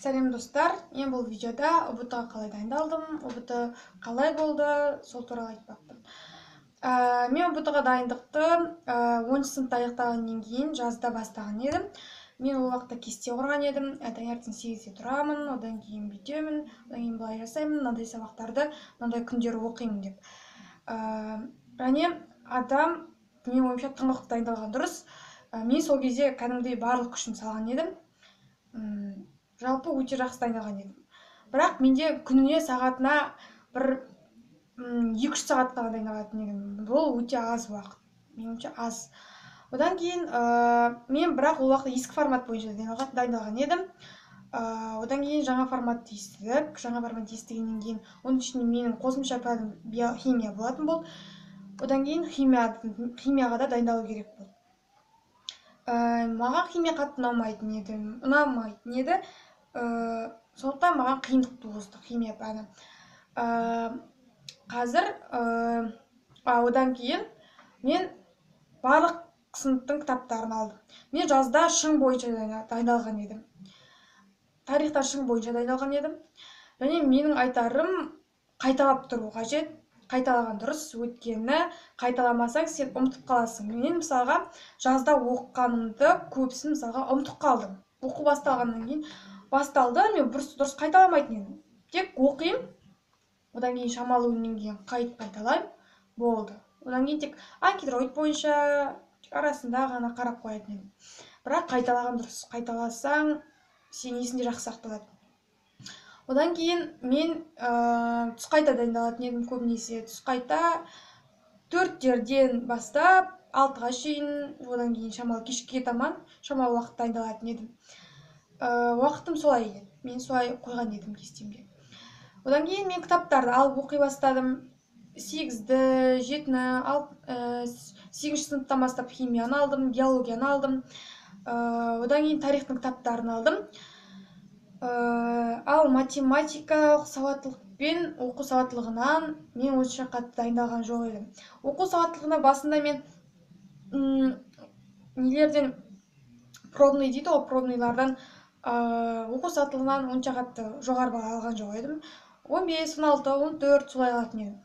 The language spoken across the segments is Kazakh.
Сәлем, достар! Мен бұл видеода ҰБТ-ға қалай дайындалдым, ҰБТ қалай болды, сол туралы айтпақпын. Мен ҰБТ-ға дайындықты 10 сыныпты аяқтағаннан кейін жазда бастаған едім. Мен ол уақытта кесте құрған едім. Таңертең 8-де тұрамын, одан кейін бүйтемін, одан кейін былай жасаймын, мынандай сабақтарды мынандай күндері оқимын деп. Және адам, менің ойымша, тыңғылықты дайындалған дұрыс. Мен сол кезде кәдімгідей барлық күшімді салған едім. Жалпы өте жақсы дайындалған едім. Бірақ менде күніне сағатына бір 2-3 сағат қана дайындалатын едім. Бұл өте аз уақыт, менің ойымша, аз. Одан кейін мен бірақ ол уақытта ескі формат бойынша дайындалған едім. Одан кейін жаңа форматты естідік. Жаңа формат естігеннен кейін, оның ішінде менің қосымша пәнім биохимия болатын болды. Одан кейін химияға да дайындалу керек болды. Маған химия қатты ұнамайтын еді, ұнамайтын еді. Сондықтан маған қиындық туғызды химия пәні. Қазір одан кейін мен барлық сыныптың кітаптарын алдым. Мен жазда шың бойынша дайындалған едім. Тарихтан шың бойынша дайындалған едім. Және менің айтарым: қайталап тұру қажет. Қайталаған дұрыс, өйткені қайталамасаң, сен ұмытып қаласың. Мен, мысалға, жазда оқығанымды көбісін, мысалға, ұмытып қалдым. Оқу басталғаннан кейін басталды, мен дұрыс қайталамайтын едім. Тек оқимын, одан кейін шамалы күннен кейін қайтып қайталаймын, болды. Одан кейін тек анкетроид бойынша арасында ғана қарап қоятын едім. Бірақ қайталаған дұрыс. Қайталасаң, сен есіңде жақсы сақталады. Одан кейін мен түс қайта дайындалатын едім көбінесе. Түс қайта 4-терден бастап 6-ға шейін, одан кейін шамалы кешке таман шамалы уақыт дайындалатын едім. Уақытым солай еді. Мен солай қойған едім кестемде. Одан кейін мен кітаптарды алып оқи бастадым. Сегізді, жетіні, сегізінші сыныптан бастап химияны алдым, биологияны алдым. Одан кейін тарихтың кітаптарын алдым. Ал математикалық сауаттылық пен оқу сауаттылығынан мен онша қатты дайындалған жоқ едім. Оқу сауаттылығына басында мен нелерден, пробный дейді ғой, пробныйлардан оқу сауаттылығынан онша қатты жоғары баға алған жоқ едім. 15, 16, 14 солай алатын едім.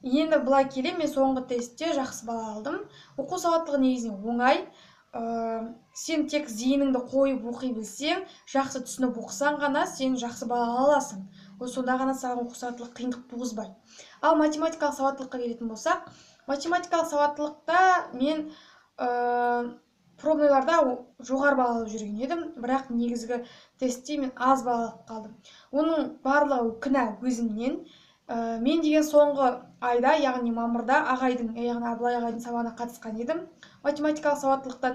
Енді былай келе мен соңғы тестте жақсы балл алдым. Оқу сауаттылығы негізінен оңай. Сен тек зейініңді қойып оқи білсең, жақсы түсініп оқысаң ғана сен жақсы балл ала аласың. Ол сонда ғана саған оқу сауаттылық қиындық туғызбайды. Ал математикалық сауаттылыққа келетін болсақ, математикалық сауаттылықта мен пробныйларда жоғары балл алып жүрген едім, бірақ негізгі тестте мен аз балл алып қалдым. Оның барлығы кінә өзімнен. Мен деген соңғы айда, яғни мамырда ағайдың, яғни Абылай ағайдың сабағына қатысқан едім. Математикалық сауаттылықтан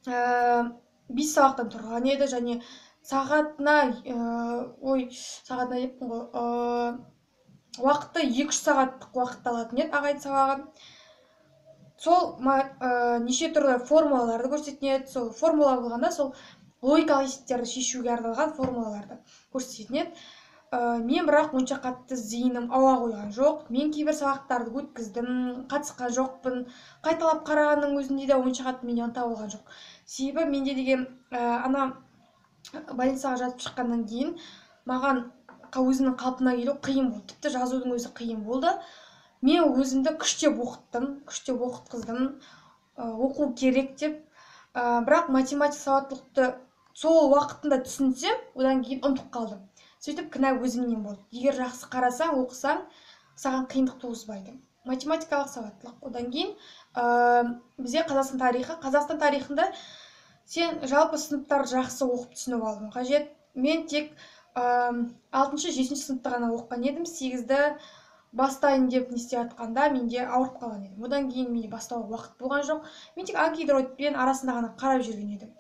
5 сабақтан тұрған еді және сағатына, ой, сағатына деппін ғой, уақыты 2-3 сағаттық уақыт алатын еді ағайдың сабағы. Сол неше түрлі формулаларды көрсететін еді. Сол формула болғанда, сол логикалық есептерді шешуге арналған формулаларды көрсететін еді. Мен бірақ онша қатты зейінім ауа қойған жоқ. Мен кейбір сабақтарды өткіздім, қатысқан жоқпын. Қайталап қарағанның өзінде де онша қатты менде ынта болған жоқ. Себебі менде деген ана больницаға жатып шыққаннан кейін маған өзімнің қалпына келу қиын болды. Тіпті жазудың өзі қиын болды. Мен өзімді күштеп оқыттым, күштеп оқытқыздым, оқу керек деп. Бірақ математика сауаттылықты сол уақытында түсінсем, одан кейін ұмытып қалдым. Сөйтіп кінә өзімнен болды. Егер жақсы қарасаң, оқысаң, саған қиындық туғызбайды. Математикалық сауаттылық. Одан кейін бізде Қазақстан тарихы. Қазақстан тарихында сен жалпы сыныптарды жақсы оқып түсініп алуың қажет. Мен тек алтыншы, жетінші сыныпты ғана оқыған едім. Сегізді бастайын деп не істеп жатқанда менде ауырып қалған едім. Одан кейін менде бастауға уақыт болған жоқ. Мен тек анкидроидпен арасында ғана қарап жүрген едім.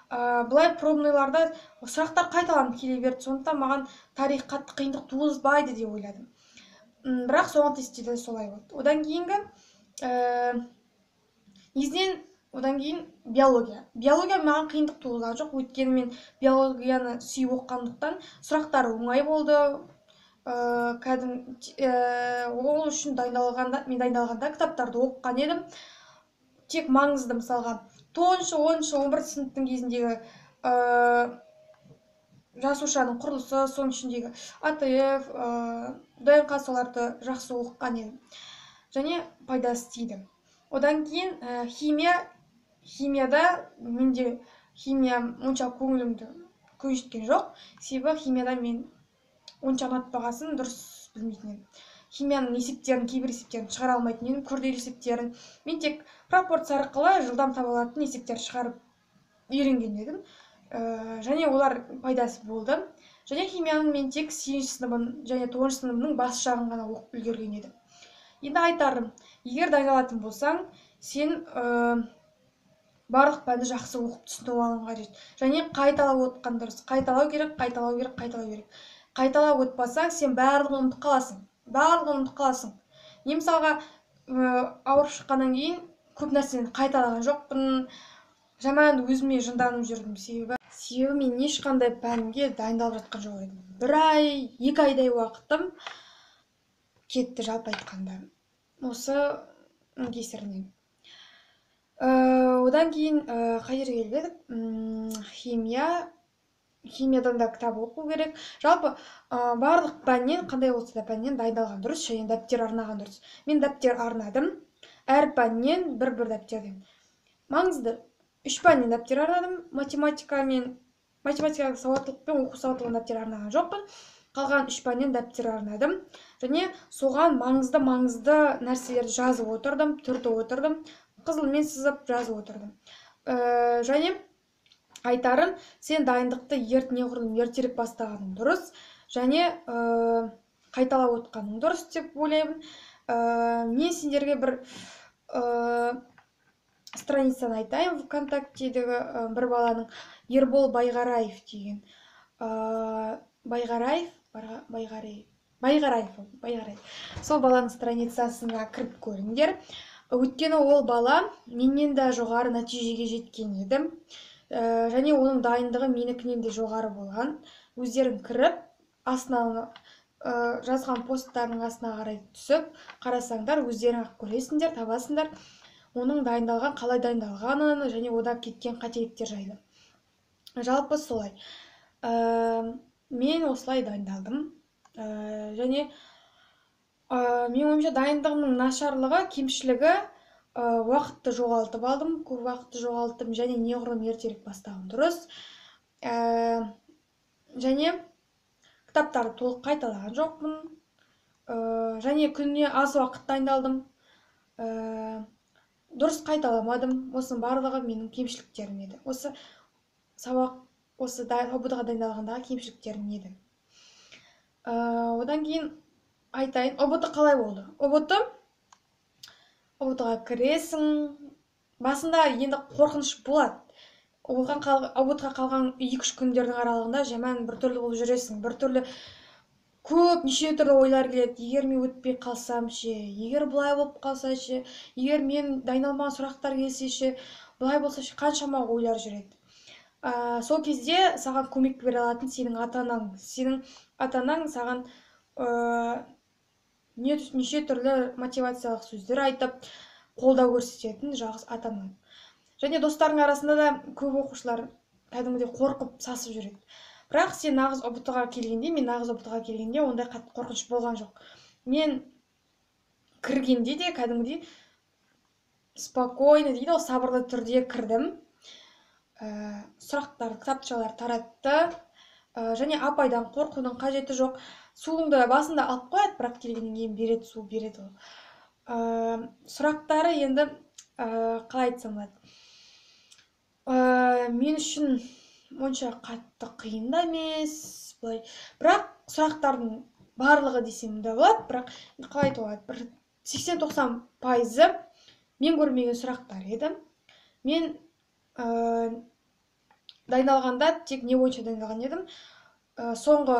Былай пробныйларда сұрақтар қайталанып келе берді. Сондықтан маған тарих қатты қиындық туғызбайды деп ойладым. Бірақ соңғы тестте де солай болды. Одан кейінгі негізінен одан кейін биология. Биология маған қиындық туғызған жоқ, өйткені мен биологияны сүйіп оқығандықтан сұрақтары оңай болды. Кәдімгі ол үшін дайындалғанда, мен дайындалғанда кітаптарды оқыған едім. Тек маңызды, мысалға, 9-, 10-, 11 сыныптың кезіндегі Жасушаның құрылысы, соның ішіндегі АТФ, ДНК, соларды жақсы оқыған едім және пайдасы тиді. Одан кейін химия. Химияда менде химия онша көңілімді көншіткен жоқ, себебі химияда мен онша ұнатпағасын дұрыс білмейтін едім. Химияның есептерін, кейбір есептерін шығара алмайтын едім, күрделі есептерін. Мен тек пропорция арқылы жылдам таба алатын есептерді шығарып үйренген едім. Және олар пайдасы болды. Және химияның мен тек 8-ші сыныбын және 9-шы сыныбының бас жағын ғана оқып үлгерген едім. Енді айтарым, егер дайындалатын болсаң, сен барлық пәнді жақсы оқып түсініп алуың қажет. Және қайталап отқан дұрыс. Қайталау керек, қайталау керек, қайталау керек. Қайталап отпасаң, сен барлығын ұмытып қаласың. Барлығын ұмытып қаласың. Мен мысалға ауырып шыққаннан кейін көп нәрсені қайталаған жоқпын. Жаман өзіме жынданып жүрдім, себебі мен ешқандай пәнге дайындалып жатқан жоқ едім. 1 ай, 2 айдай уақытым кетті жалпы айтқанда. Осы кесірінен. Одан кейін қай жерге келіп едік? Химия. Химиядан да кітап оқу керек. Жалпы барлық пәннен, қандай болса да пәннен дайындалған дұрыс және дәптер арнаған дұрыс. Мен дәптер арнадым. Әр пәннен бір-бір дәптерден. Маңызды 3 пәннен дәптер арнадым. Математика мен математикалық сауаттылық пен оқу сауаттылығын дәптер арнаған жоқпын. Қалған 3 пәннен дәптер арнадым. Және соған маңызды нәрселерді жазып отырдым, түртіп отырдым, қызылмен сызып жазып отырдым. Және айтарым, сен дайындықты неғұрлым ертерек бастағаның дұрыс және қайталап отқаның дұрыс деп ойлаймын. Мен сендерге бір страницаны айтайын, ВКонтактедегі бір баланың, Ербол Байғараев деген. Байғараев. Сол баланың страницасына кіріп көріңдер. Өйткені ол бала менен де жоғары нәтижеге жеткен еді. Және оның дайындығы менікінен де жоғары болған. Өздерің кіріп, астына жазған посттарының астына қарай түсіп, қарасаңдар, өздерің ақ көресіңдер, табасыңдар. Оның дайындалған, қалай дайындалғанын және одан кеткен қателіктер жайлы. Жалпы солай. Мен осылай дайындалдым. Және менің ойымша дайындығымның нашарлығы, кемшілігі уақытты жоғалтып алдым, көп уақытты жоғалттым және неғұрлым ертерек бастағым дұрыс. Және кітаптарды толық қайталаған жоқпын. Және күніне аз уақыт дайындалдым. Дұрыс қайталамадым. Осының барлығы менің кемшіліктерім еді. Осы сабақ, осы ҰБТ-ға дайындалғандағы кемшіліктерім еді. Одан кейін айтайын, ҰБТ қалай болды? ҰБТ-ға кіресің, басында енді қорқыныш болады. ҰБТ-ға қалған 2-3 күндердің аралығында жаман біртүрлі болып жүресің, біртүрлі көп неше түрлі ойлар келеді. Егер мен өтпей қалсам ше, егер былай болып қалса ше, егер мен дайындалмаған сұрақтар келсе ше, былай болса ше, қаншама ойлар жүреді. Сол кезде саған көмек бере алатын сенің ата-анаң. Сенің ата-анаң саған неше түрлі мотивациялық сөздер айтып, қолдау көрсететін жалғыз ата-анаң. Және достарың арасында да көп оқушылар кәдімгідей қорқып, сасып жүреді. Бірақ сен нағыз ҰБТ-ға келгенде, мен нағыз ҰБТ-ға келгенде ондай қатты қорқыныш болған жоқ. Мен кіргенде де кәдімгідей спокойно дейді ғой, сабырлы түрде кірдім. Сұрақтар, кітапшалар таратты. Және апайдан қорқудың қажеті жоқ. Суыңды басында алып қояды, бірақ келгеннен кейін береді, су береді ол. Сұрақтары енді қалай айтсам болады. Мен үшін онша қатты қиын да емес, былай. Бірақ сұрақтардың барлығы десем де болады, бірақ қалай айтуға болады, бір 80-90% мен көрмеген сұрақтар еді. Мен дайындалғанда тек не бойынша дайындалған едім. Соңғы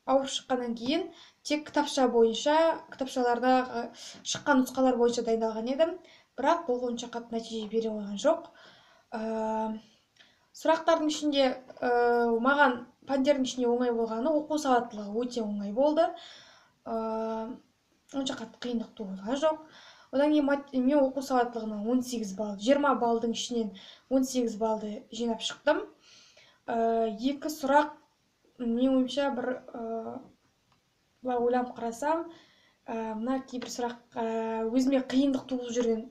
ауырып шыққаннан кейін тек кітапша бойынша, кітапшаларда шыққан нұсқалар бойынша дайындалған едім. Бірақ бұл онша қатты нәтиже бере қойған жоқ. Сұрақтардың ішінде маған пәндердің ішінде оңай болғаны оқу сауаттылығы өте оңай болды. Онша қатты қиындық туғызған жоқ. Одан кейін мен оқу сауаттылығынан 18 балл, 20 баллдың ішінен 18 баллды жинап шықтым. Екі сұрақ Менің ойымша, бір былай ойланып қарасам, мына кейбір сұрақ өзіме қиындық туғызып жүрген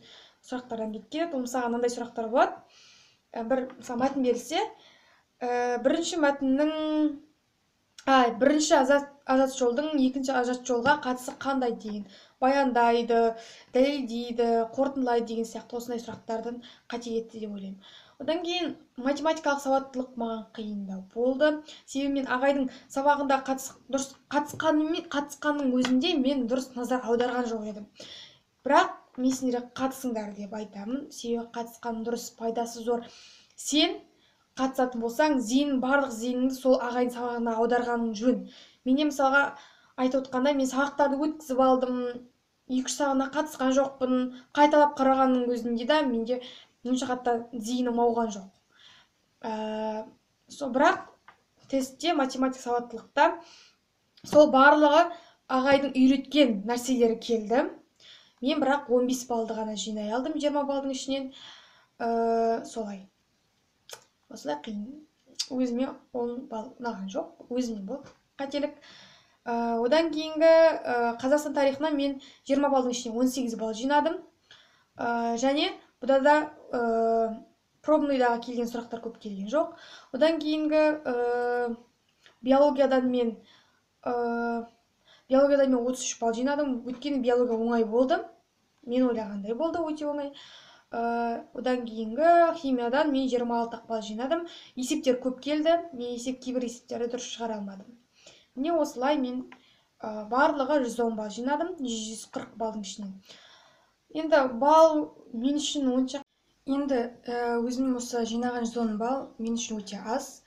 сұрақтардан кеткен. Ол мысалға мынандай сұрақтар болады. Бір мысалы мәтін берілсе, бірінші мәтіннің бірінші азат жолдың екінші азат жолға қатысы қандай деген, баяндайды, дәлелдейді, қорытындылайды деген сияқты осындай сұрақтардан қате кетті деп ойлаймын. Одан кейін математикалық сауаттылық маған қиындау болды. Себебі мен ағайдың сабағында дұрыс қатысқанның өзінде мен дұрыс назар аударған жоқ едім. Бірақ мен сендерге қатысыңдар деп айтамын. Себебі қатысқан дұрыс, пайдасы зор. Сен қатысатын болсаң, барлық зейініңді сол ағайдың сабағына аударғаның жөн. Менде мысалға айтып отқандай, мен сабақтарды өткізіп алдым, 2-3 сағатына қатысқан жоқпын, қайталап қарағанның өзінде де менде онша қатты зейінім ауған жоқ. Бірақ тестте математика сауаттылықта сол барлығы ағайдың үйреткен нәрселері келді. Мен бірақ 15 баллды ғана жинай алдым 20 баллдың ішінен. Солай. Осылай қиын. Өзіме 10 балл ұнаған жоқ. Өзіме болды қателік. Одан кейінгі Қазақстан тарихынан мен 20 баллдың ішінен 18 балл жинадым. Және бұда да пробныйдағы келген сұрақтар көп келген жоқ. Одан кейінгі биологиядан мен 33 балл жинадым. Өйткені биология оңай болды. Мен ойлағандай болды, өте оңай. Одан кейінгі химиядан мен 26 балл жинадым. Есептер көп келді. Мен кейбір есептерді дұрыс шығара алмадым. Міне осылай мен барлығы 110 балл жинадым, 140 баллдың ішінен. Енді балл мен үшін онша. Енді өзім осы жинаған 110 балл мен үшін өте аз.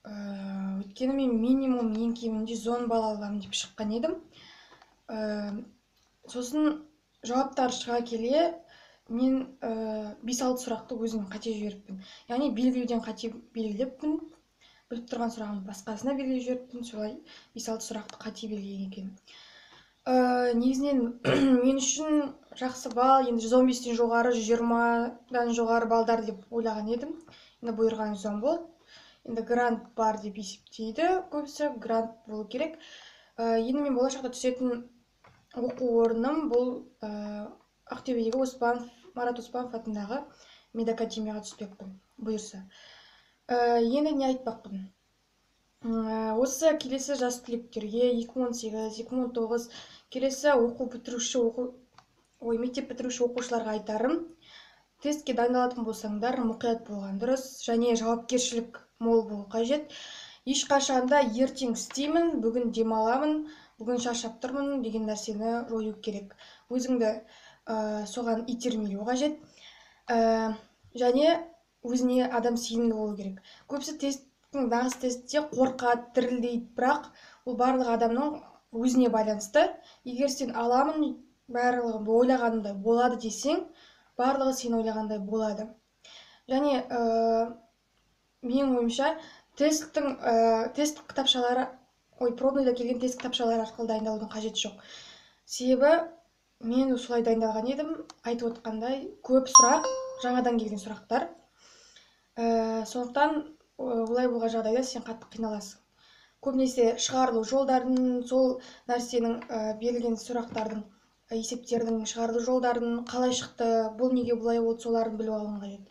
Өйткені мен минимум ең кемінде 110 балл аламын деп шыққан едім. Сосын жауаптар шыға келе мен 5-6 сұрақты өзім қате жіберіппін. Яғни белгілеуден қате белгілеппін. Біліп тұрған сұрағым басқасына белгілеп жіберіппін. Солай 5-6 сұрақты қате белгілеген екен. Негізінен мен үшін жақсы балл, енді 115-тен жоғары, 120-дан жоғары балдар деп ойлаған едім. Енді бұйырған 110 болды. Енді грант бар деп есептейді көбісі, грант болу керек. Енді мен болашақта түсетін оқу орным бұл Ақтөбедегі Марат Оспанов атындағы медакадемияға түспекпін, бұйырса. Енді не айтпақпын? Осы келесі жас түлектерге 2018, 2019 келесі оқу бітіруші, мектеп бітіруші оқушыларға айтарым. Тестке дайындалатын болсаңдар, мұқият болған дұрыс және жауапкершілік мол болу қажет. Ешқашанда ертең істеймін, бүгін демаламын, бүгін шаршап тұрмын деген нәрсені жою керек. Өзіңді соған итермелеу қажет. Және өзіне адам сенімді болу керек. Көбісі тесттің, нағыз тестте қорқады, дірілдейді, бірақ ол барлық адамның өзіне байланысты. Егер сен аламын, барлығы ойлағанымдай болады десең, барлығы сен ойлағандай болады. Және менің ойымша тест кітапшалары, пробныйда келген тест кітапшалары арқылы дайындалудың қажеті жоқ. Себебі мен осылай дайындалған едім, айтып отқандай көп сұрақ, жаңадан келген сұрақтар. Сондықтан олай болған жағдайда сен қатты қиналасың. Көбінесе шығарылу жолдарын, сол нәрсенің берілген сұрақтардың, есептердің шығарылу жолдарын, қалай шықты, бұл неге бұлай болды, соларын біліп алуың қажет.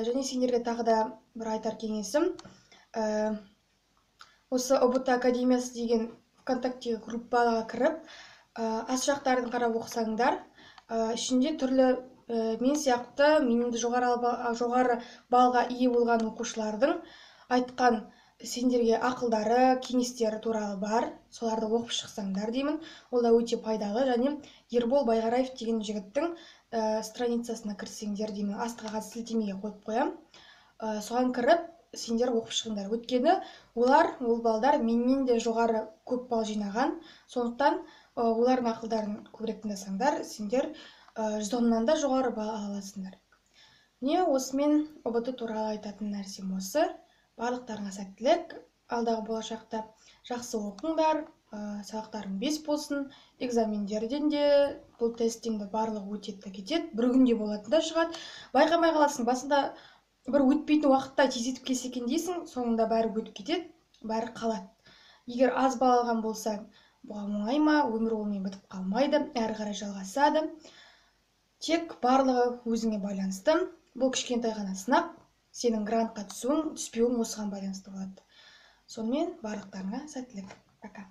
Және сендерге тағы да бір айтар кеңесім, осы ҰБТ академиясы деген ВКонтактегі группаға кіріп, ас жақтарын қарап оқысаңдар, ішінде түрлі мен сияқты менен жоғары балға ие болған оқушылардың айтқан сендерге ақылдары, кеңестері туралы бар, соларды оқып шықсаңдар деймін. Ол да өте пайдалы. Және Ербол Байғараев деген жігіттің страницасына кірсеңдер деймін, астыға сілтемеге қойып қоям. Соған кіріп сендер оқып шығыңдар. Өйткені ол балдар менен де жоғары көп балл жинаған. Сондықтан олардың ақылдарын көбірек тыңдасаңдар, сендер 110-нан да жоғары балл ала аласыңдар. Міне осымен ҰБТ туралы айтатын нәрсем осы. Барлықтарыңа сәттілік. Алдағы болашақта жақсы оқыңдар, сабақтарың 5 болсын, экзамендерден де, бұл тесттен де барлығы өтеді кетеді, бір күнде болатын да шығады. Байқамай қаласың, басында бір өтпейтін уақытта тездетіп келсе екен дейсің, соңында бәрі өтіп кетеді. бәрі қалады. Егер аз балл алған болсаң, бұған мұңайма, өмір онымен бітіп қалмайды, әрі қарай жалғасады. Тек барлығы өзіңе байланысты. Бұл кішкентай ғана сынақ, сенің грантқа түсуің, түспеуің осыған байланысты болады. Сонымен, барлықтарыңа сәттілік. Пока.